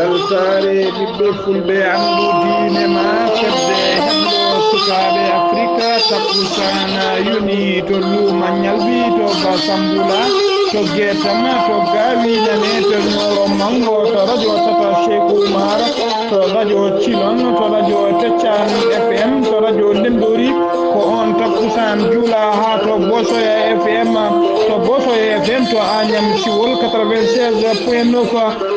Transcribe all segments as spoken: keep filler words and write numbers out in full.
Weltaare ɓiɓɓe fulɓe, anndu diine ma, fedde heblo sukaaɓe Afrika, takkusana yoni to luuma ñalbi, to Basambula, to Geetama, to Gaawi Nane, to Ñooro Manngo, to radio Tata Cheikh Oumar, to radio Cilon, to radio Teccan F M, to radio Ndendori, ko on takkusan juula haa to Bosoya F M, to Bosoya F M, to Agnam Siwol quatre-vingt-seize point neuf.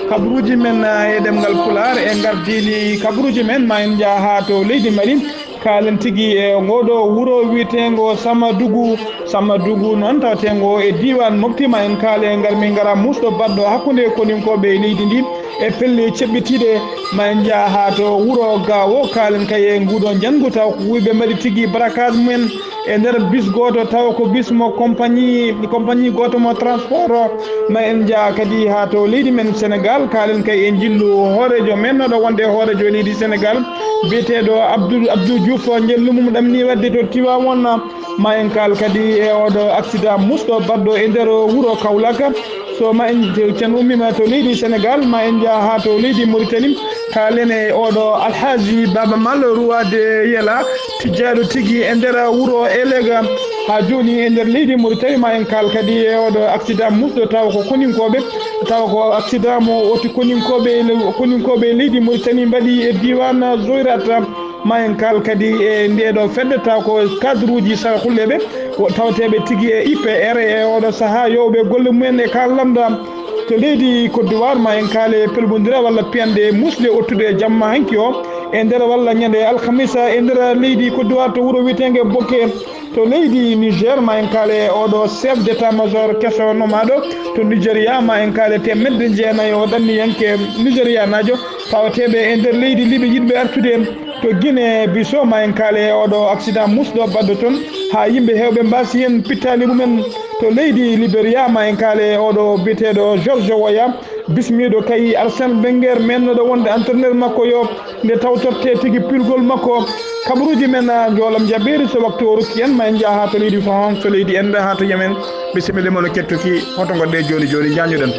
Kabaruuji men, eh, e ɗemngal Pulaar, e ngardiini kabaruuji men, ma en njah haa to leydi Mali. Kaalen tigi e ngooɗo wuro wiyeteengo Samadugu. Samadugu noon taweteengo e diiwaan Mopti. Ma en kaale ngar min ngara muusɗo baɗɗo hakkunde koninkooɓe e leydi ndi e pelle ceɓɓitiiɗe. Ma en njah haa to wuro Gaawo, kaalen kay e nguuɗo njanngu taw ko wuyɓe mbaɗi tigi barakaas mumen e nder bis gooto, taw ko bis mo compagnie, compagnie gooto mo transport o. Ma en njah kadi haa to leydi men Senegaal, kaalen kay e njillu hooreejo mennoɗo wonde hooreejo leydi Senegaal, biyeteeɗo Abdou, Abdou Diouf, njillu mum ɗamni waɗde to Tiwaawoon. Ma en kaal kadi e oɗo accident muusɗo baɗɗo e nder wuro Kaolack. So ma en, te-, en ummiima to leydi Senegaal, ma en njah haa to leydi Mauritanie, kaalen e oɗo Alhaji Baba Mal, roi de Yela, tijjaaɗo tigi e nder wuro Elega. Haa jooni e nder leydi Mauritanie, ma en kaal kadi e oɗo accident muusɗo, taw ko koninkooɓe, taw ko accident mo oti koninkooɓe, koninkooɓe leydi Mauritanie mbaɗi e diiwaan Zoyrat. Ma en kaal kadi e ndeeɗo fedde, taw ko cadre uji sarhulleeɓe, wo-, tawateeɓe tigi e I P R e oɗo sahaa yowɓe golle mumen e kala lamɗam. To leydi Côte d'Ivoire, ma en kaale pelbondira walla piyanɗe muusɗe ottude e jamma hanki o, e nder walla ñande alkamisa e nder leydi Côte d'Ivoire to wuro wiyeteenge Boke. To leydi Niger, ma en kaale oɗo chef d'état-major keso nomaaɗo to Nigeria, ma en kaale teemedde jeenayi o ɗanniyanke Nigerianaajo tawateeɓe e nder leydi Libi yiɗɓe artude to Guinée Bissau. Ma en kaale oɗo accident muusɗo baɗɗo toon, haa yimɓe heewɓe mbaasi heen pittaali mumen. To leydi Liberia, ma en kaale oɗo biyeteeɗo George Weah, bismiiɗo kay Arsène Wenger, mennoɗo wonde entraîneur makko yo nde tawtorte tigi pilgol makko. Kabaruuji men, ah, njoolam jaɓeeri, so waktu o rokki en, ma en njah haa to leydi France, to leydi Inde, haa to Yemen. Bisimilla mon kettuki, hoto ngonɗe jooni jooni, njañuɗen.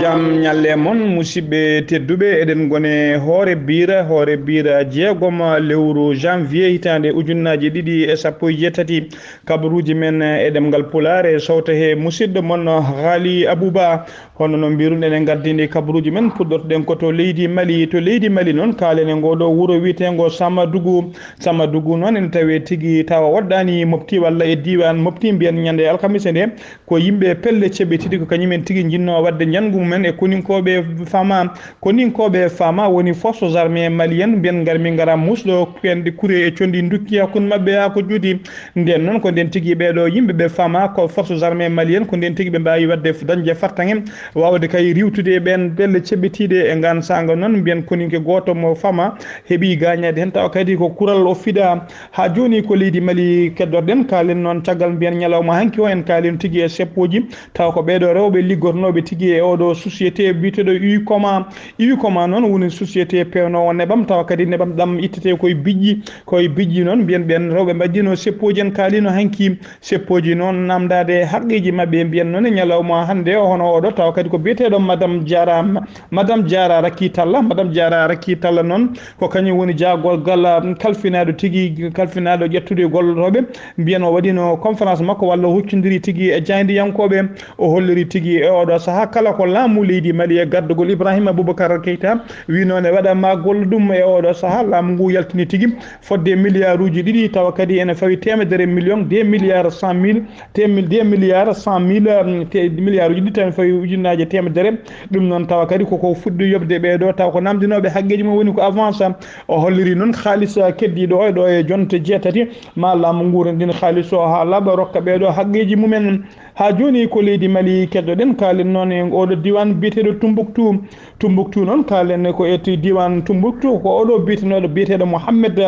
Jam ñalle mon, musidɓe tedduɓe, eɗen ngone hoore biira, hoore biira jeegom lewru janvier hitaande ujunnaaji ɗiɗi e sappo e jeetati. Kabaruuji men e ɗemngal Pulaar e sowta he musidɗo mon Haali Abuba. Hono no mbiruɗen e ngardiindi kabaruuji men, puɗɗortoɗen ko to leydi Mali. To leydi Mali noon, kaalen e ngooɗo wuro wiyeteengo Samadugu. Samadugu noon ene tawee tigi tawa woɗɗaani Mopti walla e diiwaan Mopti, mbiyen ñande alkamisa nde, ko yimɓe pelle ceɓɓe tati ko kañumen tigi njinnoo waɗde njanngu mumen e koninkooɓe Fama. Koninkooɓe Fama woni Forces Armées Maliennes, mbiyen ngar min ngara muusɗo, kuyanɗe kure e conndi ndukki hakkunde maɓɓe haa ko juuti. Nden noon ko nden tigi ɓeeɗo yimɓe ɓe Fama ko Forces Armées Maliennes, ko nden tigi ɓe mbaawi waɗde f-, dañde fartaŋe, waawde kay riiwtude e ɓeen pelle ceɓɓitiiɗe e ngaan saanga noon, mbiyen koninke gooto mo Fama heɓi gaañaade heen, tawa kadi ko kural o fiɗaa. Haa jooni ko leydi Mali keddorɗen, kaalen noon caggal mbiyen ñalawma hanki o, en kaalen tigi e seppooji, tawa ko ɓeeɗo rewɓe liggotnooɓe tigi e oɗo société biyeteeɗo Ucoma. Ucoma noon woni société peewnoowo neɓam, tawa kadi neɓam ɗam ittetee koye biƴƴi, koye biƴƴi noon mbiyen ɓeen rewɓe mbaɗdiino seppooji, en kaaliino hanki seppooji noon naamndaade haqqeeji maɓɓe, mbiyen noon e ñalawma hannde o, hono oɗo, tawa kadi ko biyeteeɗo Madame Diarra, Madame Diarra Racky Talla. Madame Diarra Racky Talla noon ko kañum woni jaagorgal, um, kalfinaaɗo tigi, kalfinaaɗo ƴettude gollotooɓe. Mbiyen o waɗiino conférence makko walla huccondiri tigi e jaayndiyankooɓe. O holliri tigi e oɗo sahaa kala ko laamu leydi Mali e gardagol Ibrahima Boubacar Keita wii noon e waɗa ma golle ɗum e oɗo sahaa. Laamu ngu yaltini tigi fodde miliyaaruuji ɗiɗi, tawa kadi ene fawi teemedere million, deux milliards cent mille, te mil-, deux milliards cent mille, um, te miliyaaruuji ɗiɗi tawi fawi ujunnaaje teemedere. Ɗum noon tawa kadi koko fuɗɗi yoɓde ɓeeɗo, tawa ko namdinooɓe haqqeeji mum woni ko avance. O holliri noon haalis keddiiɗo o e ɗo e jonte jeetati, ma laamu ngu renndin haalis o haa laaɓa, rokka ɓeeɗo haqqeeji mumen. Haa jooni ko leydi Mali keddoɗen, kaalen noon e oɗo diiwaan. biyeteeɗo Tumbuktu. Tumbuktu noon, kaalen ko e to diiwaan Tumbuktu, ko oɗo biyetenooɗo, biyeteeɗo Mohammed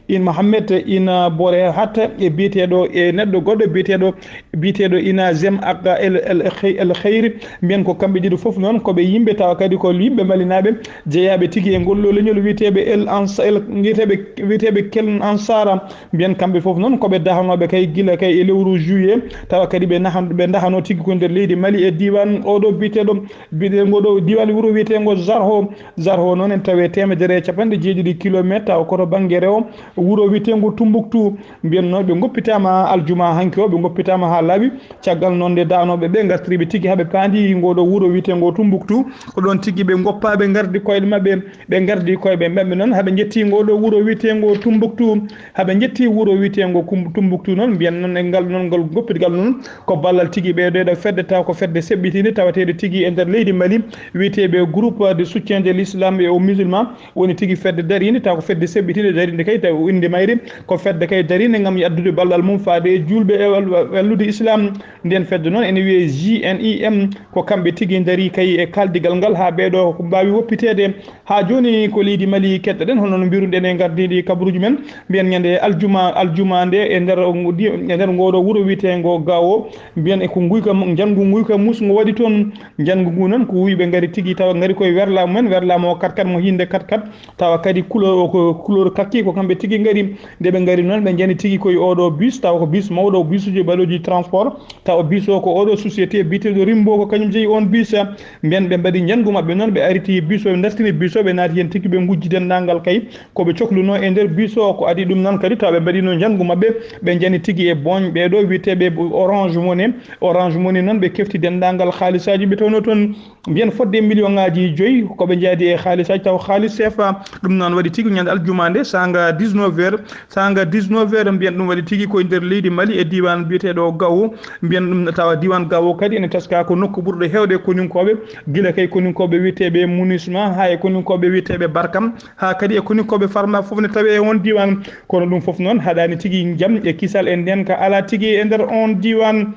in, Mohammed in Bore Hatta, e biyeteeɗo e neɗɗo goɗɗo biyeteeɗo, biyeteeɗo ina Zem ak El, El, El Khayri. Mbiyen ko kamɓe ɗiɗo fof noon ko ɓe yimɓe, tawa kadi ko yimɓe malinaaɓe jeyaaɓe tigi e ngol ɗo leñol wiyeteeɓe El Ansa-, El, wiyeteeɓe, wiyeteeɓe Kel Ansara. Mbiyen kamɓe fof noon ko ɓe dahanooɓe kay gila kay e lewru juillet, tawa kadi ɓe nahan-, ɓe dahano tigi ko nder leydi Mali e diiwaan oɗo biyeteeɗo, biyeteeɗo ɗo diiwaan wuro wiyeteengo Zarho. Zarho noon en tawi teemedere e capanɗe jeeɗiɗi kilometre, tawa ko to bannge rewo wuro wiyeteengo Tumbuktu. Mbiyen noon ɓe ngoppitaama aljuma hanki o, ɓe ngoppitaama haa laaɓi. Caggal noon nde dahanooɓe ɓe ngartiri ɓe tigi haa ɓe paandi ngoo ɗo wuro wiyeteengo Tumbuktu, ko ɗoon tigi ɓe ngoppaa, ɓe ngardi koyɗe maɓɓe, ɓe ngardi koyɗe maɓɓe noon haa ɓe njetti ngoo ɗo wuro wiyeteengo Tumbuktu. Haa ɓe njetti wuro wiyeteengo Kum-, Tumbuktu noon, mbiyen noon e ngal noon, ngol goppitgal noon ko ballal tigi ɓeeɗo ɗo fedde, tawa ko fedde seɓɓitiinde tawateeɗo tigi e nder leydi Mali, wiyeteeɓe Groupe de soutien de l'islam et aux musulmans, woni tigi fedde dariinde, tawa ko fedde seɓɓitiinde dariinde kay, tawa innde mayre ko fedde kay dariinde ngam addude ballal mum faade e juulɓe e wal-, wallude islam. Nden fedde noon ene wiyee J N I M, ko kamɓe tigi ndarii kay e kaaldigal ngal haa ɓeeɗo ko mbaawi woppiteede. Haa jooni ko leydi Mali keɗɗoɗen, hono no mbiruɗen e ngardiiɗi kabaruuji men. Mbiyen ñande aljuma, aljuma nde e nder, e nder ngoo ɗo wuro wiyeteengo Gawo, mbiyen e ko nguyka, njanngu nguyka muus ngo waɗi toon. Njanngu ngu noon ko wuyɓe ngari tigi tawa ngari koye werla mumen, werla mo kat kat mo hiinde kat kat, tawa kadi couleur o ko couleur kakki, ko kamɓe tigi ngari. Nde ɓe ngari noon ɓe njani tigi koye oɗo bus, tawa ko bus mawɗo, busuji baɗooji transport, tawa bus o ko oɗo société biyeteeɗo Rimbo, ko kañum jeyi on bus. Mbiyen ɓe mbaɗi njanngu maɓɓe noon, ɓe ariti bus o, ɓe dartini bus o, ɓe naati heen tigi, ɓe ngujji denndaangal kay ko ɓe coklunoo e nder bus o. Ko adii ɗum noon kadi, tawa ɓe mbaɗino njanngu maɓɓe, ɓe njani tigi e booñ ɓee ɗo wiyeteeɓe Orange Money. Orange Money noon, ɓe kefti denndaangal haalisaaji ɓe tawnoo toon. Mbiyen fodde million ŋaaji joyi ko ɓe njaadi e haalisaaji, tawa haalis C F A. Ɗum noon waɗi tigi ñande aljuma nde, saanga dix-neuf heures, saanga dix-neuf heures, mbiyen ɗum waɗi tigi koye nder leydi Mali e diiwaan biyeteeɗo Gawo. Mbiyen ɗum tawa diiwaan Gawo kadi ene teskaa ko nokku ɓurɗo heewde koninkooɓe, gila kay koninkooɓe wiyeteeɓe MINUSMA, haa e koninkooɓe wiyeteeɓe Barkam, haa kadi e koninkooɓe Farma fof ne tawee e oon diiwaan. Kono ɗum fof noon haɗaani tigi jam e kisal e ndeenka alaa tigi e nder oon diiwaan.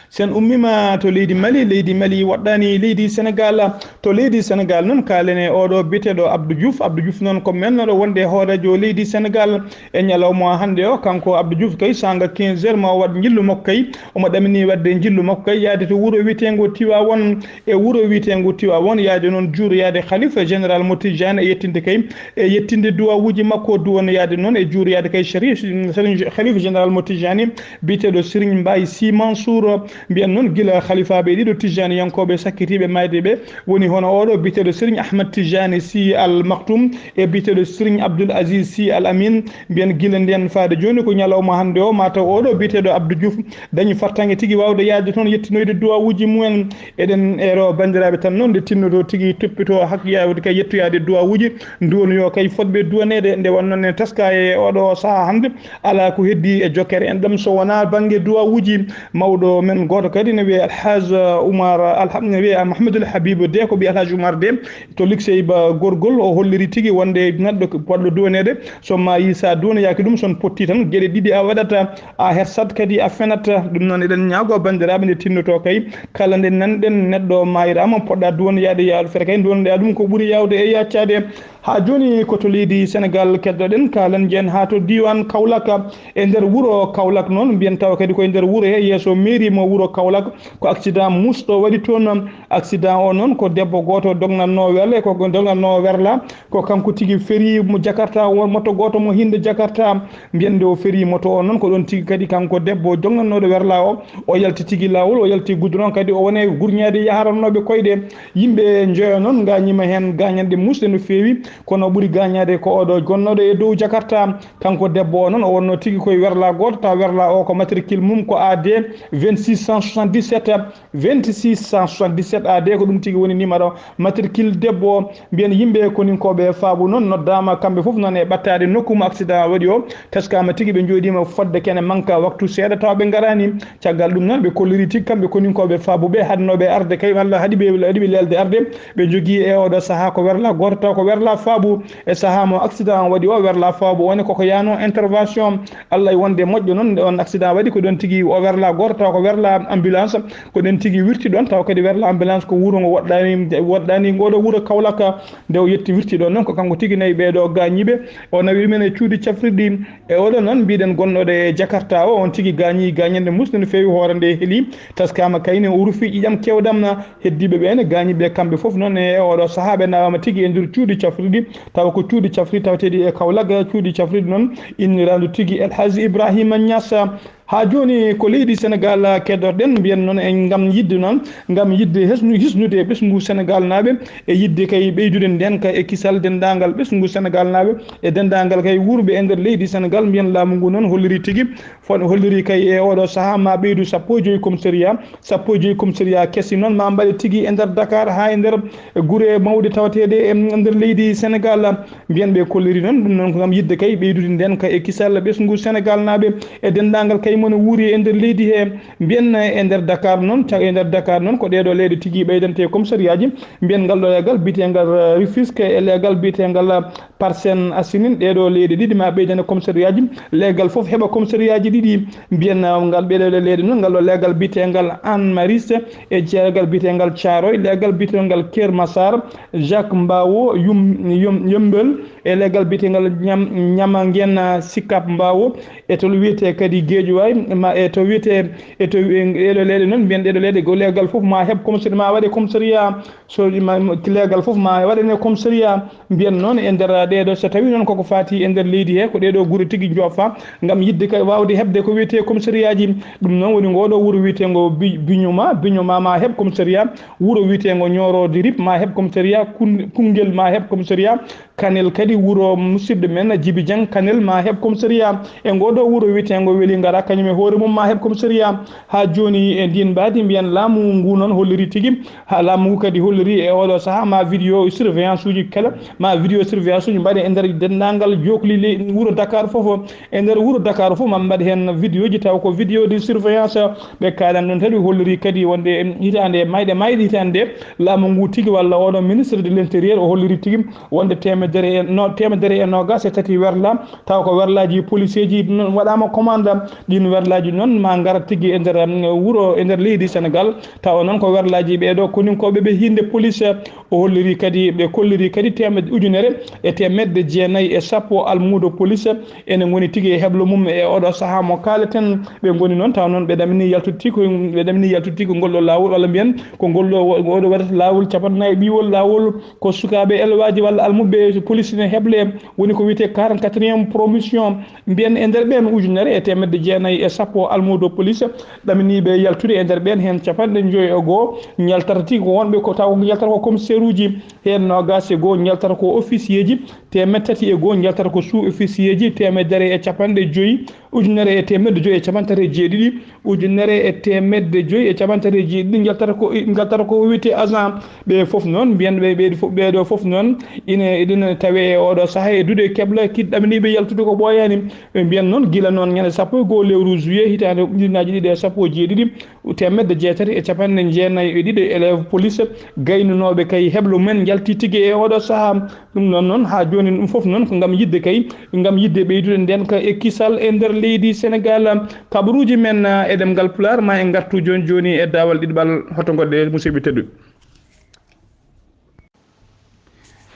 Sen ummiima to leydi Mali, leydi Mali waɗɗaani leydi Senegaal. To leydi Senegaal noon, kaalen e oɗo biyeteeɗo Abdou Diouf. Abdou Diouf noon ko mennooɗo wonde e hooreejo leydi Senegaal e ñalawma hannde o. Kanko Abdou Diouf kay, saanga quinze heures, ma o waɗ njillu makko kay. Omo ɗamini waɗde njillu makko kay, yaade to wuro wiyeteengo Tiwaawoon, e wuro wiyeteengo Tiwaawoon, yaade noon juuroyaade Khalifa général mo Tijaan e yettinde kay, e yettinde duwawuuji makko, duwano yaade noon e juuroyaade kay Sharif, Serigne, Khalifa général mo Tijaani, biyeteeɗo Serigne Mbaye Sy Mansour. Mbiyen noon gila khalifaaɓe ɗiɗo tijjaaniyankooɓe sakkitiiɓe maayde ɓe, woni hono oɗo biyeteeɗo Serigne Ahmad Tijani Sy Al Maktoum e biyeteeɗo Serigne Abdoul Aziz Sy Al Amin. Mbiyen gila ndeen faade jooni ko ñalawma hannde o, mataw oɗo biyeteeɗo Abdou Diouf dañi fartaŋŋe tigi waawde yaade toon yettinoyde duwawuuji mumen. Eɗen eero banndiraaɓe tan noon nde tinnoto tigi toppito hak yaawde kay yettoyaade duwawuuji, nduwanoyo kay fotɓe duwaneede. Nde wonnoo ne teska e oɗo sahaa hannde, alaa ko heddii e jokkere en ɗam so wonaa bannge duwawuuji. Mawɗo men gooto kadi ne wiyee Alhaj Oumar, Alha-, ne wiyee Mahamadul Habib Deh, ko ɓii Alhaj Oumar Deh, to Liksey ba Gorgol. O holliri tigi wonde neɗɗo ko poɗɗo duwaneede, so maayii, so a duwanoyaaki ɗum, so on pottii tan, geɗe ɗiɗi a waɗata, a hersat kadi a fenat. Ɗum noon eɗen ñaagoo banndiraaɓe nde tinnotoo kay, kala nde nanɗen neɗɗo maayiraama, poɗɗa duwanoyaade, yaadu fere kay duwanoɗaa ɗum ko ɓuri yaawde e yaccaade. Haa jooni ko to leydi Senegaal keddoɗen, kaalen jeen haa to diiwaan Kaolack. E nder wuro Kaolack noon, mbiyen tawa kadi ko e nder wuro he, yeeso mairie mo wuro Kaolack, ko accident muusɗo waɗi toon. Accident o noon ko debbo gooto dognatnoo wele, ko dognatnoo werla, ko kanko tigi ferii mo Jakarta, won moto gooto mo hinnde Jakarta. Mbiyen nde o ferii moto o noon, ko ɗoon tigi kadi kanko debbo dognatnooɗo werla o, o yalti tigi laawol, o yalti goudron kadi, o woni e gurñaade yaharannooɓe koyɗe. Yimɓe njoyo noon ngaañiima heen gaañanɗe muusɗe no feewi, kono ɓuri gaañaade ko oɗo gonnooɗo e dow Jakarta. Kanko debbo o noon, o wonnoo tigi koye werla gooto, tawa werla o ko matricule mum ko A D vingt-six cent soixante-dix-sept, vingt-six cent soixante-dix-sept A D, ko ɗum tigi woni numéro matricule debbo o. Mbiyen yimɓe koninkooɓe Faabu noon noddaama kamɓe fof noon e ɓattaade nokku mo accident waɗi o. Teskaama tigi ɓe njooɗiima fodde kene manka waktu seeɗa tawa ɓe ngaraani. Caggal ɗum noon ɓe kolliri tigi kamɓe koninkooɓe Faabu ɓe haɗnooɓe arde kay, walla haɗi ɓe, haɗi ɓe leelde arde. Ɓe njogii e oɗo sahaa ko werla gooto tawa ko werla faabu e sahaa mo accident waɗi o werla faabu one koko yaano intervention. Allah e wonde moƴƴo noon, nde on accident waɗi ko ɗon tigi o werla gooto taw ko werla ambulance, ko ɗen tigi wirti ɗon taw kadi werla ambulance ko wuro ngo woɗɗani woɗɗani ngoɗo wuro Kaolack. Nde o yetti wirti ɗon noon ko kanko tigi nayi ɓeeɗo gaañiiɓe. O nawi ɗumen e cuuɗi cafrirɗi. E oɗo noon mbiɗen gonnoɗo e Jakarta o, on tigi gaañi gaañande musde no feewi, hoore nde heeli taskama kayne o rufi ƴiƴam kewdam. Heddiiɓe ɓe ne gaañiiɓe kamɓe fof noon e oɗo sahaa ɓe nawama tigi e nder cuuɗi cafrirɗi, tawa ko cuuɗi cafri tawateeɗi e Kaolack. Cuuɗi cafrirɗi noon inniraandu tigi El Hadji Ibrahima Niass. Haa jooni ko leydi Senegal keddorɗen, mbiyen noon en ngam yidde noon, ngam yidde hesnu-, hisnude ɓesngu Senegal naaɓe, e yidde kay ɓeydude ndenka e kisal denndaangal ɓesngu Senegal naaɓe, e denndaangal kay wuurɓe e nder leydi Senegal. Mbiyen laamu ngu noon holliri tigi, fon-, holliri kay e oɗo sahaa ma ɓeydu sappo e joyi commissariat, sappo e joyi commissariat kesi noon ma mbaɗe tigi e nder Dakar haa e nder gure mawɗe tawateeɗe e nder leydi Senegal. Mbiyen ɓe kolliri noon, ɗum noon ko ngam yidde kay ɓeydude ndenka e kisal ɓesngu Senegal naaɓe e denndaangal kay mone wuuri e nder leydi he. Mbiyen e nder Dakar noon, ca-, e nder Dakar noon ko ɗeeɗo leyɗe tigi ɓeydante commissariaji. Mbiyen ngal ɗo leegal biyetengal, eh, Rufisque e leegal biyetengal, eh, Parcelles Assainies, ɗeeɗo leyɗe ɗiɗi ma ɓeydane commissariaji. Leegal fof heɓa commissariaji ɗiɗi. Mbiyen, eh, ngal ɓeeɗo leyɗe noon, ngal ɗo leegal biyetengal Hann Maristes e leegal biyetengal Thiaroye, leegal biyetengal Keur Massar, Jacques Mbawo, Yum-, Yum-, Yummbel, e leegal biyetengal Ñam-, Ñamangen, ah, Sicap Mbawo, e to wiyete kadi Guédiawaye, ma e to wiyete, e to wi-, ɗeeɗo leyɗe noon, mbiyen ɗeeɗo leyɗe, ko leegal fof ma heɓ commissariat, ma waɗe commissariat, so ma, ma, leegal fof ma waɗane commissariat. Mbiyen noon e nder ɗeeɗo, so tawi noon koko faati e nder leydi he, ko ɗeeɗo gure tigi joofa, ngam yidde kay waawde heɓde ko wiyete commissariaji. Ɗum noon woni ngoɗo wuro wiyetengo Bi-, Bignoma, Bignoma ma heɓ commissariat, wuro wiyetengo Nioro du Rip ma heɓ commissariat, Kun-, Koungheul ma heɓ commissariat, Kanel kadi wuro musidɗo men Jibi Dieng Kanel ma heɓ commissariat. E ngoɗo wuro wiyetengo Weli Ngara, kañum e hoore mum ma heɓ commissariat. Haa jooni e ndin mbaadi mbiyen laamu ngu noon holliri tigi, haa laamu ngu kadi holliri e oɗo sahaa ma vidéo surveillance uji kala, ma vidéo surveillance uji mbaɗe e nder denndaangal jookli le-, wuro Dakar fof. E nder wuro Dakar fof ma mbaɗe heen vidéo ji taw ko vidéo de surveillance. Ɓe kaalan ɗum kadi holliri kadi wonde hitaande mayɗe mayɗe hitaande laamu ngu tigi walla oɗo ministre de l'intérieur o holliri tigi wonde teemedere e no-, teemedere e noogas e tati werla, taw ko werlaaji policeeji noon waɗaama commande. Ɗiin werlaaji noon ma ngara tigi e nder, um, wuro e nder leydi Senegal, tawa noon ko werlaaji ɓeeɗo koninkooɓe ɓe hinnde police. O holliri kadi, ɓe kolliri kadi teemedde, ujunere e teemedde jeenayi e sappo almuudo police ene ngoni tigi e heblo mum e oɗo sahaa mo kaaleten. Ɓe ngoni noon taw noon ɓe ɗamini yaltude tigi ko, ɓe ɗamini yaltude tigi ko ngol ɗo laawol, walla mbiyen ko ngol ɗo, oɗo waɗata laawol cappanɗe nayi ɓiwol laawol. Ko sukaaɓe elwaaji walla almuɓɓe police ne heble, woni ko wiyetee quarante-quatrième promotion. Mbiyen e nder ɓeen ujunere e teemedde jeenayi e sappo almuudo police ɗaminiiɓe yaltude, e nder ɓeen heen capanɗe joyi e goo ñaltata tigi ko wonɓe ko taw ko ñaltata ko commissaire uji, heen noogaas e goo ñaltata ko officier ji, teemedde tati e goo ñaltata ko sous officier ji, teemedere e capanɗe joyi, ujunere e teemedde joyi e capanɗe tati e jeeɗiɗi, ujunere e teemedde joyi e capanɗe tati e jeeɗiɗi njaltata ko, njaltata ko wiyetee agent. Ɓe fof noon, mbiyen ɓe, ɓe fof, ɓeeɗo fof noon, ine, eɗina tawee e oɗo sahaa e duɗe keɓla kiɗɗaminiiɓe yaltude ko ɓooyaani. Ɓe mbiyen noon, gila noon ñande sappo e goo lewru juillet hitaande ujunnaaji ɗiɗi e sappo e jeeɗiɗi, teemedde jeetati e capanɗe jeenayi e ɗiɗi élève police gaynunooɓe kay heblo mum en njalti tigi e oɗo sahaa. Ɗum noon, noon, haa jooni ɗum fof noon ko ngam yiɗde kay, ngam yiɗde ɓeydude ndeenka e kisal e nder leydi Senegal. Kabaruuji men, ah, e ɗemngal Pulaar, ma en ngartu jooni jooni e daawal ɗiɗaɓal, hoto ngoɗɗe, musidɓe tedduɓe.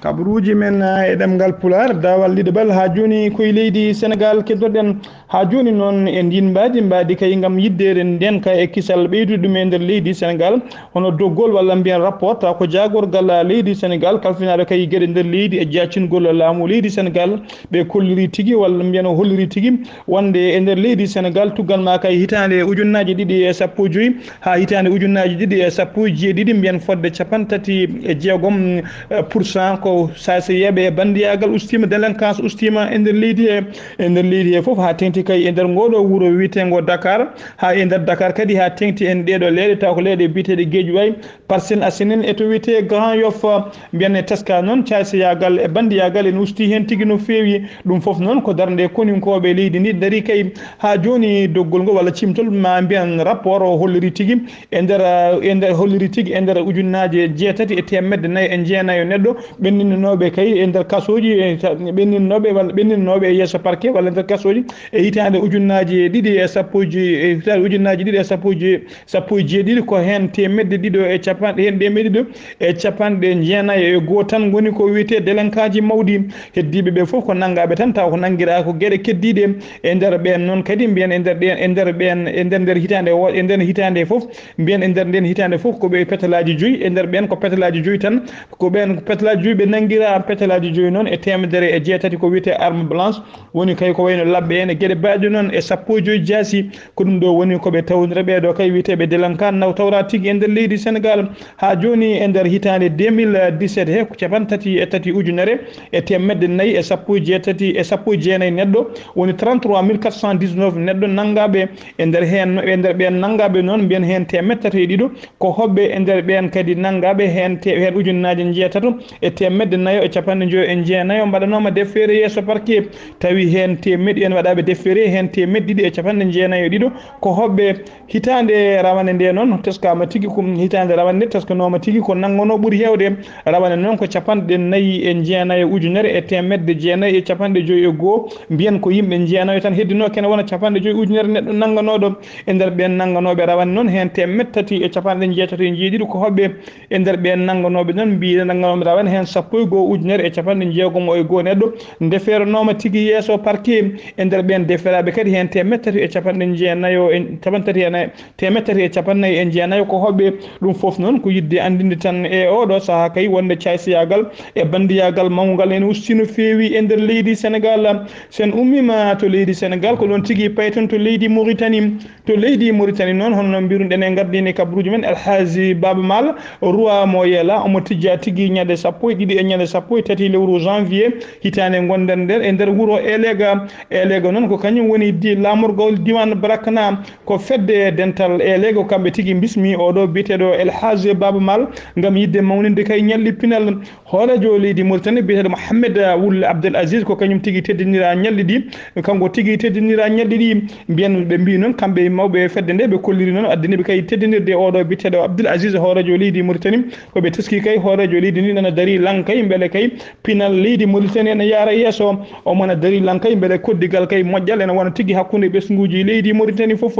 Kabaruuji men, ah, e ɗemngal Pulaar, daawal ɗiɗaɓal, haa jooni ko e leydi Senegal keddoɗen. Haa jooni noon e ndiin mbaadi, mbaadi kay ngam yiɗde ndeenka e kisal ɓeydude ɗum e nder leydi Senegal, hono doggol walla mbiyen rapport, taw ko jaagorgal leydi Senegal kalfinaaɗo kay geɗe nder leydi e jaacingol laamu leydi Senegal, ɓe kolliri tigi walla mbiyen o holliri tigi wonde e nder leydi Senegal tuggal ma kay hitaande ujunnaaji ɗiɗi e sappo e joyi haa hitaande ujunnaaji ɗiɗi e sappo e jeeɗiɗi mbiyen fodde capanɗe tati e jeegom, eh, pour cent ko saaseyeeɓe e banndiyaagal ustiima, délinquance ustiima e nder leydi he. E nder leydi he fof, haa teŋti kay e nder ngoo ɗoo wuro wiyeteengo Dakar, haa e nder Dakar kadi, haa teŋti en ɗee ɗoo leyɗe, taw ko leyɗe biyeteeɗe Guédiawaye, Parcelles Assainies, e to wiyetee Grand Yoff. Mbiyen e teska noon, caasiyaagal e banndiyaagal ene ustii heen tigi no feewi. Ɗum fof noon ko darnde koninkooɓe leydi ndi ndarii kay. Haa jooni doggol ngol walla ciimtol, ma mbiyen rapport o holliri tigi e nder, e nder, holliri tigi e nder ujunnaaje jeetati e teemedde nayi e jeenayo neɗɗo ɓen ɓenninooɓe kay e nder kasooji, e ta-, ɓenninooɓe walla ɓenninooɓe e yeeso parquet walla nder kasooji e hitaande ujunnaaji ɗiɗi e sappo e joy, e hitaande ujunnaaji ɗiɗi e sappo e joy, sappo e jeeɗiɗi, ko heen teemedde ɗiɗo e capanɗe, heen teemedde ɗiɗo e capanɗe jeenayi e goo tan ngoni ko wiyetee délinquantji mawɗi. Heddiiɓe ɓe fof ko nanngaaɓe tan, tawa ko nanngiraa ko geɗe keddiiɗe. E nder ɓeen noon kadi mbiyen e nder ɗeen, e nder ɓeen, e nder, nder hitaande o, e nder hitaande fof, mbiyen e nder ndeen hitaande fof ko ɓe petalaaji joyi, e nder ɓeen ko petalaaji joyi tan, ko ɓeen petalaaji joyi ɓe nanngiraa. Petalaaji joyi noon e teemedere e jeetati ko wiyetee arme blanche, woni kay ko wayno labbe en e geɗe baɗe noon e sappo e joyi jaasi. Ko ɗum ɗo woni ko ɓe tawndira ɓee ɗo kay wiyeteeɓe délinquant naw tawra tigi e nder leydi Senegaal. Haa jooni e nder hitaande deux mille dix-sept he ko cappanɗe tati e tati ujunere e teemedde nayi e sappo e jeetati e sappo e jeenayi neɗɗo, woni trente-trois mille quatre cent dix-neuf neɗɗo nanngaaɓe. E nder heen, e nder ɓeen nanngaaɓe noon mbiyen heen teemedde tati e ɗiɗo ko hoɓɓe, e nder ɓeen kadi nanngaaɓe heen te-, heen ujunnaaje njeetato e teemedde nayo e cappanɗe njoyo e jeenayo mbaɗanooma defeere yeeso parquet, tawi heen teemedde, en waɗaaɓe defeere heen teemedde ɗiɗi e cappanɗe jeenayo e ɗiɗo ko hoɓɓe. Hitaande rawane nde noon teskaama tigi ko, hitaande rawane nde teskanooma tigi ko nannganoo ɓuri heewde rawane noon ko cappanɗe nayi e jeenayo ujunere e teemedde jeenayi e cappanɗe joyi e goo, mbiyen ko yimɓe jeenayo tan heddinoo kene wona cappanɗe joyi ujunere neɗɗo nannganooɗo. E nder ɓeen nannganooɓe rawane noon heen teemedde tati e cappanɗe jeetati e jeeɗiɗi ko hoɓɓe. E nder ɓeen nannganooɓe noon mbiyen nannganooɓe rawane heen sappo e goo ujunere e cappanɗe jeegom e goo neɗɗo ndeferanooma tigi yeeso parquet. E nder ɓeen deferaaɓe kadi heen teemedde tati e cappanɗe jeenayo e cappanɗe tati e nayi, teemedde tati e cappanɗe nayi e jeenayo ko hoɓɓe. Ɗum fof noon ko yiɗde anndinde tan e ooɗo sahaa kay wonde caaysiyaagal e banndiyaagal mawngal ene usti no feewi e nder leydi Senegaal. So en ummiima to leydi Senegaal ko ɗoon tigi payten to leydi Mauritanie. To leydi Mauritanie noon hono no mbiruɗen e ngardiini kabaruuji men Alhaji Baaba Maal, Roi mo Yela, omo tijjaa tigi ñande sappo e ɗiɗi e ñande sappo e tati lewru janvier hitaande ngonɗen nder e nder wuro Elega. Elega noon ko kañum woni di-, laamorgol diiwaan Brakna. Ko fedde dental Elega ko kamɓe tigi mbismi oɗo biyeteeɗo El Hadj Baaba Maal ngam yiɗde mawninde kay ñalɗi pinal. Hooreejo leydi Mauritanie biyeteeɗo Mohamed Wul Abdel Aziz ko kañum tigi teddinira ñalɗi ɗi. Kanko tigi teddinira ñalɗi ɗi. Mbiyen ɓe mbii noon kamɓe mawɓe fedde nde ɓe kolliri noon addaniiɓe kay teddinirde oɗo biyeteeɗo Abdel Aziz hooreejo leydi Mauritanie. Ko ɓe teski kay hooreejo leydi ndi nana darii lankay mbele kay pinal leydi Mauritanie ene yaara yeeso. Omo na darii lankay mbele koddigal kay moƴƴal ene wona tigi hakkunde ɓesnguuji leydi Mauritanie fof.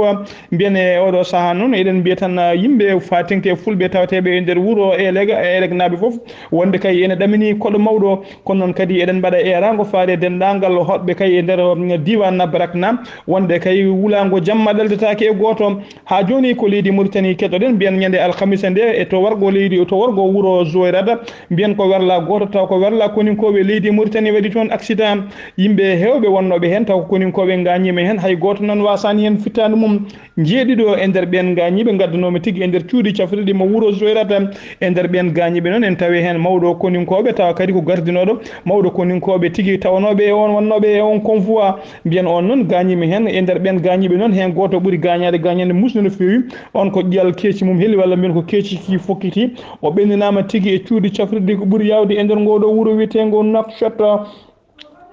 Mbiyen e oɗo sahaa noon eɗen mbiya tan, ah, yimɓe faatinke fulɓe tawateeɓe e nder wuro Elega, e Elegnaaɓe fof wonde kay ene ɗaminii koɗo mawɗo. Kono noon kadi eɗen mbaɗa eeraango faade e denndaangal hoɗɓe kay e nder, um, diiwaan Brakna wonde kay wulaango jamma ɗaldetaake e gooto. Haa jooni ko leydi Mauritanie keɗoɗen mbiyen ñande alkamisa nde e to wargo leydi, to wargo wuro Zouérate mbiyen ko werla gooto taw ko werla koninkooɓe leydi Mauritanie waɗi toon accident. Yimɓe heewɓe wonnooɓe heen taw ko koninkooɓe ngaañiima heen, hay gooto noon waasaani heen fittaandu mum. Njeeɗiɗo e nder ɓeen ngaañiiɓe ngaddanooma tigi e nder cuuɗi cafrirɗi mo wuro Zouérate. E nder ɓeen ngaañiiɓe noon en tawi heen mawɗo koninkooɓe tawa kadi ko gardinooɗo mawɗo koninkooɓe tigi tawanooɓe e oon wonnooɓe e oon convoi. Mbiyen oon noon gaañiima heen. E nder ɓeen gaañiiɓe noon heen gooto ɓuri gaañaade gaañaande muusde no feewi. Oon ko ƴiyal keeci mum heli walla mbiyen ko keeci ki fokkiti. O ɓenninaama tigi e cuuɗi cafrirɗi ko ɓuri yaawde e nder ngoo ɗoo wuro wiyeteengo Nouakchott.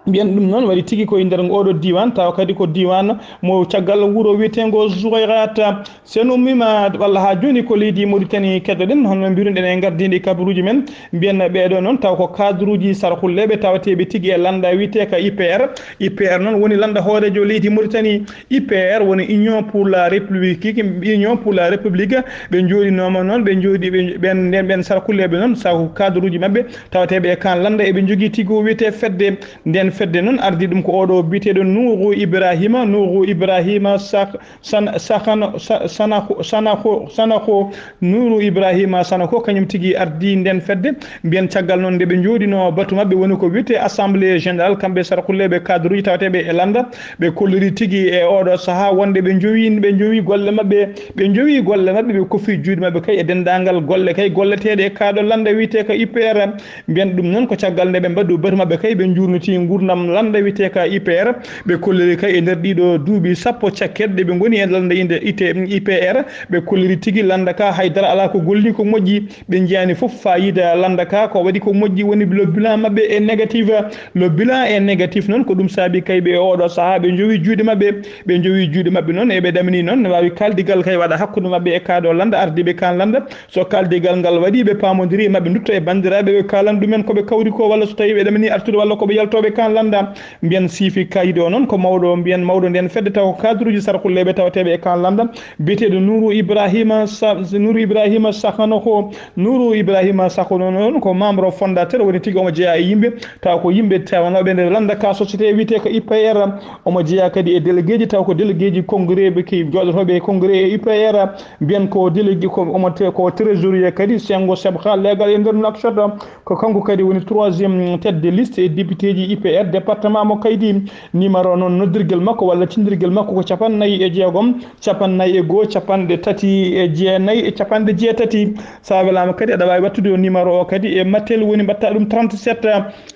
Mbiyen ɗum noon waɗi tigi ko e nder ngoo ɗoo diiwaan tawa kadi ko diiwaan mo caggal wuro wiyeteengo Zouérate. So en ummiima walla haa jooni ko leydi Mauritanie keɗoɗen hono no mbiruɗen e ngardiiɗi kabaruuji men. Mbiyen ɓeeɗo noon taw ko cadre uji sarkulleeɓe tawateeɓe tigi e lannda wiyeteeka I P R. I P R noon woni lannda hooreejo leydi Mauritanie. I P R woni Union pour la République, Union pour la République. Ɓe njooɗinooma noon, ɓe njooɗi, ɓe, ɓeen, nden ɓeen sarkulleeɓe noon, sabu cadre uji maɓɓe tawateeɓe e kan lannda eɓe njogii tigi o wiyetee fedde. Nden fedde noon ardii ɗum ko oɗo biyeteeɗo Nuuru Ibrahima, Nuuru Ibrahima Sak-, San-, Sakano-, Sa-, Sanako, Sanako, Sanako, Nuuru Ibrahima Sanako, kañum tigi ardii nden fedde. Mbiyen caggal noon nde ɓe njooɗinoo batu maɓɓe woni ko wiyetee assemblée générale, kamɓe sarkulleeɓe cadre uji tawateeɓe e lannda, ɓe kolliri tigi e oɗo sahaa wonde ɓe njowii, ɓe njowii golle maɓɓe, ɓe njowii golle maɓɓe, ɓe kofi juuɗe maɓɓe kay e denndaangal golle kay golleteeɗe e kaaɗo lannda wiyetee ko I P R. Mbiyen ɗum noon ko caggal nde ɓe mbaɗi batu maɓɓe kay ɓe njuurniti nguur Ɗam lannda wiyetee ka I P R, ɓe kolliri kay e nder ɗiɗo duuɓi sappo cakket ɗe ɓe ngoni e lannda inde I P R, ɓe kolliri tigi lannda ka hay dara alaa ko golli ko moƴƴi. Ɓe njiyaani fof faayiida lannda ka ko waɗi ko moƴƴi woni le bilan maɓɓe e négatif. Le bilan e négatif noon ko ɗum saabi kay ɓe e oɗo sahaa ɓe njowi juuɗe maɓɓe. Ɓe njowi juuɗe maɓɓe noon eɓe ɗamini noon ne waawi kaaldigal kay waɗa hakkunde maɓɓe e kaaɗo lannda ardiiɓe kan lannda. So kaaldigal ngal waɗi, ɓe paamondiri e maɓɓe, ndutto e banndiraaɓe, ɓe kaalana ɗumen ko ɓe kawri ko, walla so tawii ɓe ɗamini artude, walla ko ɓe yaltooɓe kan lannda. Mbiyen siifi kaydi o noon ko mawɗo, mbiyen mawɗo nden fedde taw ko cadre uji sarkulleeɓe tawateeɓe e kan lannda, biyeteeɗo Nuuru Ibrahima Sa-, Nuuru Ibrahima Sahano ko, Nuuru Ibrahima Sahano noon ko membre fondateur, woni tigi omo jeyaa e yimɓe, taw ko yimɓe tawanooɓe nder lannda ka société wiyetee ko I P R. Omo jeyaa kadi e délégué ji, taw ko délégué ji congrès ɓe ki jooɗotooɓe e congrès e I P R. Mbiyen ko délégué, ko omo te-, ko trésorier kadi, Sengo Sebha leegal e nder Nouakchott. Ko kanko kadi woni troisième tête de liste e député ji I P R département mo Kaydi. Numéro noon noddirgel makko walla cinndirgel makko ko capannayyi e jeegom, capannayyi e goo, capanɗe tati e jeenayi e capanɗe jeetati. So a welaama kadi, aɗa waawi wattude o numéro o kadi e Mattel, woni mbaɗta ɗum trente-sept.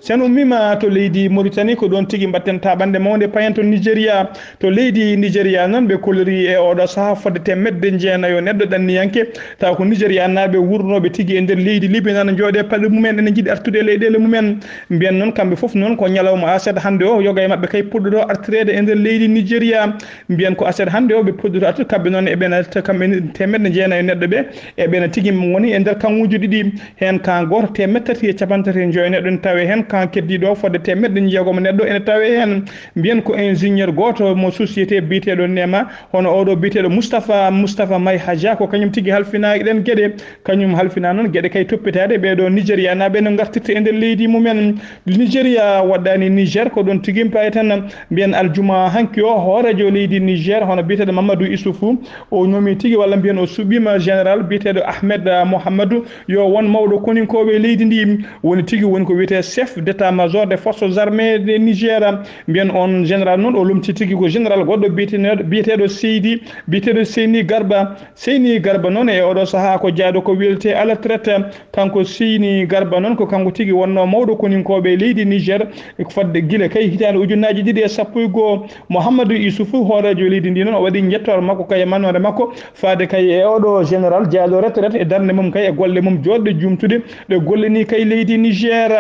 So en ummiima to leydi Mauritanie, ko ɗoon tigi mbaɗten taaɓannde mawnde, payen to Nigéria. To leydi Nigéria noon, ɓe kolliri e oɗo sahaa fodde teemedde jeenayo neɗɗo ɗanniyanke, taw ko Nigérianaaɓe wurnooɓe tigi e nder leydi Libi, nana njooɗe paɗe mumen, ene njiɗi artude e leyɗeele mumen. Mbiyen noon, kamɓe fof noon ko ñalawma aset hannde o, yoga e maɓɓe kay puɗɗoto artireede e nder leydi Nigéria. Mbiyen ko aset hannde o ɓe puɗɗoto artude, kamɓe noon eɓena, kamɓe teemedde jeenayo neɗɗo ɓe, eɓena tigi ngoni e nder kaŋŋuuji ɗiɗi. Heen kan gooto teemedde tati e capanɗe tati e joy neɗɗo ene tawee heen, kan keddiiɗo o fodde teemedde jeegom neɗɗo ene tawee heen. Mbiyen ko ingénieur gooto mo société biyeteeɗo Nema, hono oɗo biyeteeɗo Moustapha, Moustapha May Hadja, ko kañum tigi halfinaa ɗeen geɗe. Kañum halfinaa noon geɗe kay toppitaade ɓeeɗo Nigérianaaɓe no ngartirta e nder leydi mumen. Nigéria waɗɗaani Niger, ko ɗoon tigi paye tan. Mbiyen aljuma hanki o, hooreejo leydi Niger, hono biyeteeɗo Mamadou Issoufou, o nomi tigi, walla mbiyen o suɓiima général biyeteeɗo Ahmed, ah, Mohammadou, yo won mawɗo koninkooɓe e leydi ndi, woni tigi woni ko wiyetee chef d'état-major des forces armées de Niger. Mbiyen on général noon, o lomti tigi ko général goɗɗo biyeteeɗo, biyeteeɗo Seydi, biyeteeɗo Seyni Garba. Seyni Garba noon e oɗo sahaa ko jeyaaɗo ko wiyetee à la retraite. Kanko Seyni Garba noon ko kanko tigi wonnoo mawɗo koninkooɓe e leydi Niger, e ko fadde gila kay hitaande ujunnaaji ɗiɗi e sappo e goo. Mouhamadou Issoufou, hooreejo leydi ndi noon, o waɗi njettoor makko kay e manoore makko, faade kay e oɗo général jeyaaɗo retraite e darnde mum kay e golle mum jooɗɗe juumtude ɗe gollini kay leydi Niger.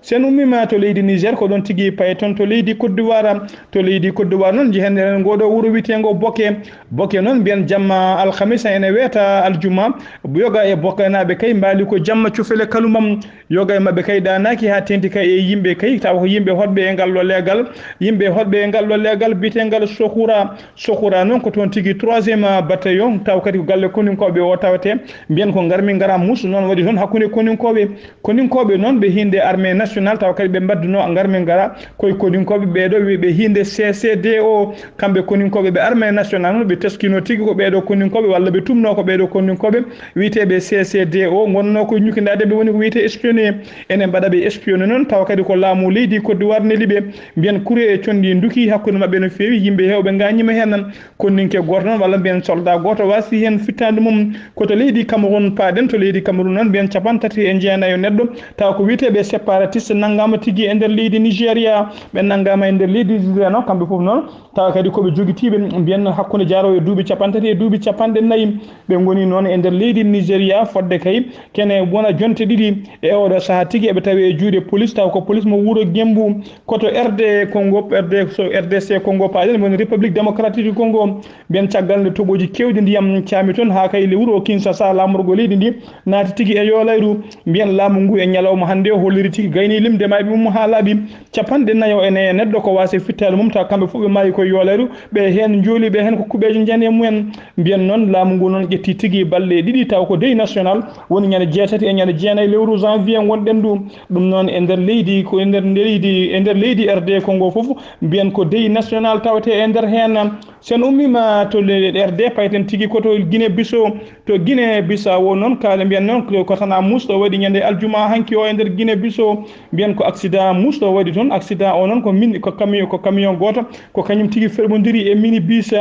So en ummiima to leydi Niger, ko ɗoon tigi paye toon to leydi Côte d'Ivoire. To leydi Côte d'Ivoire noon, njehen enen ngoo ɗoo wuro wiyeteengo Boke. Boke noon, mbiyen jamma alhamisa ene weeta aljuma. Yoga e Bokenaaɓe kay mbaali ko jamma cofele kalumam. Yoga e maɓɓe kay ɗaanaaki haa teeŋti kay e yimɓe kay, tawa ko yimɓe hoɗɓe e ngal ɗo leegal, yimɓe hoɗɓe e ngal ɗo leegal biyeteengal Sohura. Sohura noon ko toon tigi troisième bataillon, taw kadi ko galle koninkooɓe o tawetee. Mbiyen ko ngarmi ngara mus noon waɗi toon hakkunde koninkooɓe. Koninkooɓe noon ɓe hiinde armée nationale, taw kadi ɓe mbaddunoo ngarmi ngara koye koninkooɓe ɓeeɗo wi-, ɓe hiinde C C D O. Kamɓe koninkooɓe ɓe armée nationale noon ɓe teskino tigi ko ɓeeɗo koninkooɓe walla ɓe tumno ko ɓeeɗo koninkooɓe wiyeteeɓe C C D O ngonnoo koye ñukindaade ɓe woni ko wiyetee espionné. Ene mbaɗa ɓe espionné noon, tawa kadi ko laamu leydi Côte d'Ivoire neli ɓe. Mbiyen kure e conndi nduki hakkunde maɓɓe no feewi, yimɓe heewɓe ngaañiima heen. Konninke gooto noon, walla mbiyen soldat gooto waasi heen fittaandu mum. Ko to leydi Cameroun paaɗen, to leydi Cameroun noon, mbiyen capanɗe tati e jeenayo neɗɗo, tawa ko wiyeteeɓe séparatiste nanngaama tigi e nder leydi Nigéria. Ɓe nanngaama e nder leydi Nigéria noon, kamɓe fof noon, tawa kadi ko ɓe jogitiiɓe, mbiyen hakkunde jaaroowo e duuɓi capanɗe tati e duuɓi capanɗe nayi. Ɓe ngoni noon e nder leydi Nigéria fodde kay kene wona jonte ɗiɗi. E oɗo sahaa tigi eɓe tawi e juuɗe police, tawa ko police mo wuro Gembu. Ko to R D Congo, R D, so R D C Congo paaɗen, woni République Démocratique du Congo. Mbiyen caggal nde toɓooji keewɗi ndiyam caami toon haa kay lewru o Kinshasa, laamorgo leydi ndi naati tigi e yoolayru. Mbiyen laamu ngu e ñalawma hannde o holliri tigi gayni limde maayɓe mum haa laaɓi capanɗe nayo e nayo neɗɗo ko waasi fittaandu mum, tawa kamɓe fof ɓe maayi koye yoolayru. Ɓe heen njooli, ɓe heen ko kuɓeeje njani e mumen. Mbiyen noon laamu ngu noon ƴetti tigi balɗe ɗiɗi, tawa ko deuil national woni ñande jeetati e ñande jeenayi lewru janvier ngonɗen ndu. Ɗum noon e nder leydi, ko e nder leydi, e nder leydi R D Congo fof, mbiyen ko deuil national tawetee e nder heen. So en ummiima to le-, R D, payten tigi ko to Guinée Bissau. To Guinée Bissau o noon, kala mbiyen noon ko, ko tan a musɗo waɗi ñande aljuma hanki o e nder Guinée Bissau. Mbiyen ko accident musɗo waɗi toon. Accident o noon ko min, ko camion, ko camion gooto, ko kañum tigi ferɓondiri e minibus.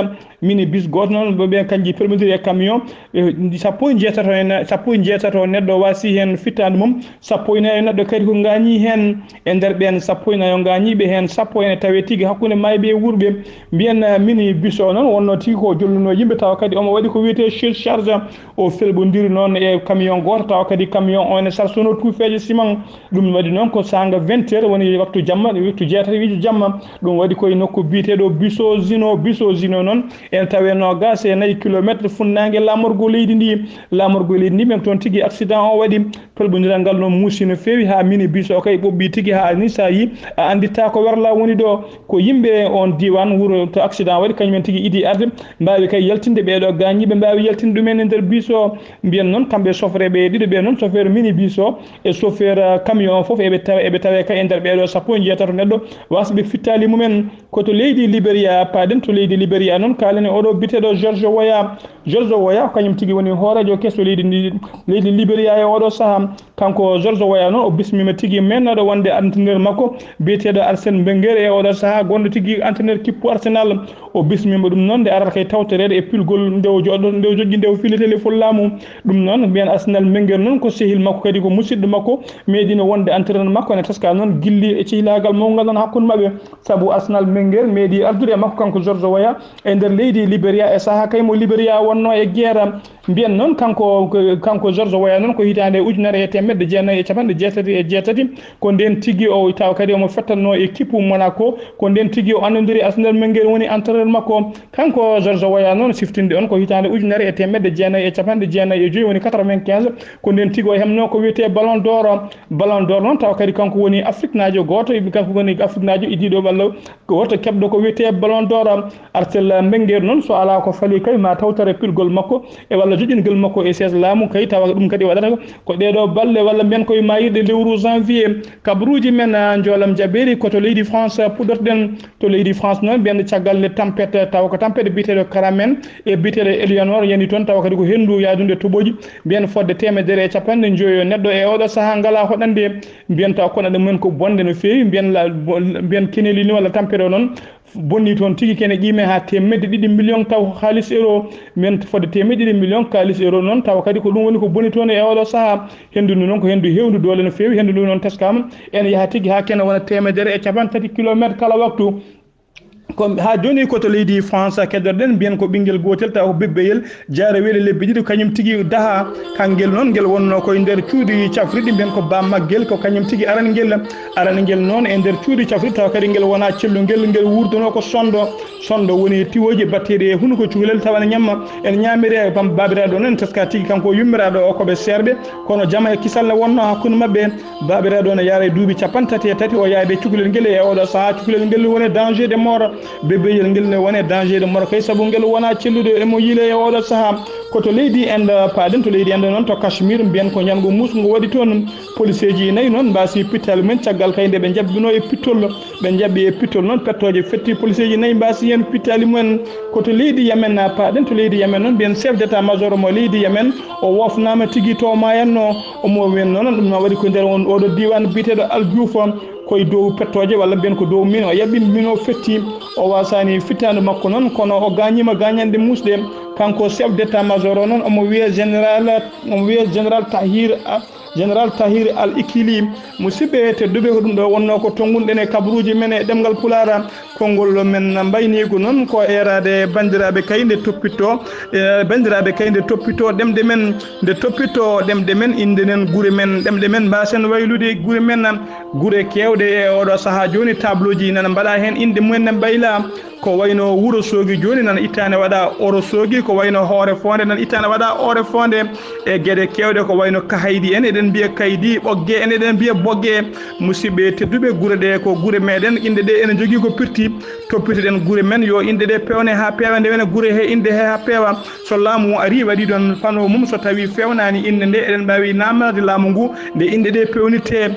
Mini bus gooto noon, ɓe ɓen kanji perɓondiri e camion. E sappo e jeetato en, sappo e jeetato neɗɗo wasi heen fittaandu mum. Sappo e nayi neɗɗo kadi ko ngaañi heen. E nder ɓeen sappo e nayo ngaañiiɓe heen, sappo ene tawee tigi hakkunde maayɓe e wuurɓe. Mbiyen, eh, mini bus o noon wonnoo tigi ko jolluno yimɓe, tawa kadi omo waɗi ko wiyetee surcharge. O felɓondiri noon e camion gooto, tawa kadi camion o ene sarsuno tuufeeje siman. Ɗum waɗi noon ko saanga vingt heures, woni waktu jamma, waktu jeetati wiijo jamma. Ɗum waɗi koye nokku biyeteeɗo Bisozino. Bisozino noon ene tawee noogaas e nayi kilomeetre funnaange laamorgo leydi ndi. Laamorgo leydi ndi, ɓen toon tigi accident o waɗi. Pelɓondiral ngal noon muusi no feewi, haa mini bus o kay ɓoɓɓi tigi, haa ni so a yi a annditta ko werla woni ɗo. Ko yimɓe on diiwaan wuro to accident waɗi, kañum en tigi idi arde, mbaawi kay yaltinde ɓee ɗoo gaañiiɓe, mbaawi yaltinde ɗumen e nder bus o. Mbiyen noon kamɓe chauffeur ɓe ɗiɗo ɓe noon, chauffeur mini bus o e chauffeur, uh, camion o fof eɓe tawa, eɓe tawee kay e nder ɓee ɗoo sappo e jeetato neɗɗo, wasɓe fittaali mumen. Ko to leydi Liberia paaɗen, to leydi Liberia noon kaalen e oɗo biyeteeɗo George Weah. George Weah ko kañum tigi woni hooreejo keso leydi ndi, leydi Liberia e oɗo sahaa. Kanko George Weah noon o bismiima tigi meenaaɗo wonde entraîneur makko biyeteeɗo Arsène Wenger e oɗo sahaa, gonɗo tigi entraîneur kippu Arsenal. O bismiima ɗum noon nde arata kay tawtoreede e pilgol nde o joɗɗo, nde o joƴƴi nde o fillitee lefol laamu. Ɗum noon mbiyen Arsenal Wenger noon ko sehil makko kadi ko musidɗo makko, meeɗino wonde entraîneur makko, ene teska noon gilli e cehilaagal mawngal noon hakkunde maɓɓe. Sabu Arsenal Wenger meeɗi ardude e makko kanko George Weah e nder leydi Liberia e sahaa kay mo Liberia wonnoo e guerre. Mbiyen noon kanko, kanko George Weah noon ko hitaande ujunere e teemedde jeenayi e capanɗe jeetati e jeetati, ko ndeen tigi o tawa kadi omo fettannoo e kippu Monaco, ko ndeen tigi o anndondiri Arsenal Wenger woni entraîneur makko. Kanko George Weah noon siftinde on ko hitaande ujunere e teemedde jeenayi e capanɗe jeenayi e joyi, woni quatre-vingt-quinze, ko ndeen tigi o heɓnoo ko wiyetee Ballon d'Or. Ballon d'Or noon tawa kadi kanko woni Afriknaajo gooto, kanko woni Afriknaajo idiiɗo walla ko woto keɓɗo ko wiyetee Ballon d'Or. Arsène Wenger noon so alaa ko fali kay ma tawtore pilgol makko e walla joƴƴingol makko e sees laamu kay, tawa ɗum kadi waɗata ko ɗee ɗoo balɗe walla mbiyen koye maayirɗe lewru janvier. Kabaruuji men, ah, njoolam jaɓeeri ko to leydi France puɗɗortoɗen. To leydi France noon mbiyen caggal nde tampet, tawa ko tampet biyeteeɗo Karamen e biyeteeɗo Eleonore yani toon, tawa kadi ko henndu yahdunde toɓooji, mbiyen fodde teemedere e capanɗe njoyo neɗɗo e oɗo sahaa ngalaa hoɗande. Mbiyen taw koɗanɗe mumen ko bonde no feewi, mbiyen la-, bo-, mbiyen keneeli ni walla tampere o noon bonni toon tigi kene qiime haa teemedde ɗiɗi million taw ko kaalis euro, mbiyen fodde teemedde ɗiɗi million kaalis euro noon, tawa kadi ko ɗum woni ko boni toon e oɗo sahaa. Henndu ndu noon ko henndu heewndu doole no feewi, henndu ndu noon teskaama ene yaha tigi haa kene wona teemedere e capanɗe tati kilomeetre kala waktu. Ko haa jooni ko to leydi France keddoɗen, mbiyen ko ɓinngel gootel tawa ko bebbeyel, jaarewel e lebbi ɗiɗi, kañum tigi daha. Kanngel noon ngel wonnoo koye nder cuuɗi cafriɗi, mbiyen ko bammaggel, ko kañum tigi arani ngel. Arani ngel noon e nder cuuɗi cafriɗi, tawa kadi ngel wonaa cellungel, ngel wuurdanoo ko sonndo. Sonndo woni tiwooji batteeɗi e hunuko cukalel, tawa ene ñamma, ene ñaamiri e bam-, baabiraaɗo noon, ene teska tigi kanko o yummiraaɗo o ko ɓe seerɓe, kono jama e kisal ne wonnoo hakkunde maɓɓe. Baabiraaɗo ne yaara e duuɓi capanɗe tati e tati, o yaayde cukalel ngel, e oɗo sahaa cukalel ngel woni danger de mort. Bébéyel ngel ne woni danger de mort kay, sabu ngel wonaa cellude emo yiile e oɗo sahaa. Ko to leydi Inde paaɗen, to leydi Inde noon, to Kashmir, mbiyen ko ñalngu muusngu waɗi toon. Poliseeji nayi noon mbaasi pittaali mumen caggal kay nde ɓe njaɓɓinoo e pittol. Ɓe njaɓɓi e pittol noon pettooje fetti, poliseeji nayi mbaasi heen pittaali mumen. Ko to leydi Yemen paaɗen, to leydi Yemen noon, mbiyen chef d'état-major mo leydi Yemen, o wofnaama tigi to maayanno. Omo wen noon, ɗum noon waɗi ko nder on oɗo diiwaan biyeteeɗo Al Juufa, koye dow pettooje walla mbiyen ko dow min o yaɓɓi, min o fetti. O wasaani fittaandu makko noon, kono o gaañiima gaañanɗe muusɗe. Kanko chef d'état-major o noon, omo wiyee général, omo wiyee général Tahir, général Tahir Al Ikili. Musidɓe tedduɓe, ko ɗum ɗo wonnoo ko tonngunɗen e kabaruuji men e ɗemngal Pulaar. Konngol men mbayniigu noon ko eeraade banndiraaɓe kay nde toppitto, e banndiraaɓe kay nde toppitto ɗemɗe men, nde toppitto ɗemɗe men, inndenen gure men, ɗemɗe men mbaasen waylude gure men. Gure keewɗe e oɗo sahaa jooni, tableau ji nana mbaɗa heen innde mumen ne mbayla. Ko wayno Wuro Soogi jooni nana ittaane waɗa Oro Soogi, ko wayno Hoore Foonde nana ittaane waɗa Oore Foonde. E geɗe keewɗe ko wayno Kahaydi en, eɗen mbiya Kaydi, Ɓogge en, eɗen mbiya Bogge. Musidɓe tedduɓe, gure ɗe ko gure meɗen, inɗe ɗe ene jogii ko pirti. Toppitoɗen gure men, yo inɗe ɗe pewne haa peewa, nde wene gure he inɗe he haa peewa. So laamu arii, waɗi ɗon fano mum, so tawii fewnaani innde nde, eɗen mbaawi namnade laamu ngu nde inɗe ɗe pewnirtee.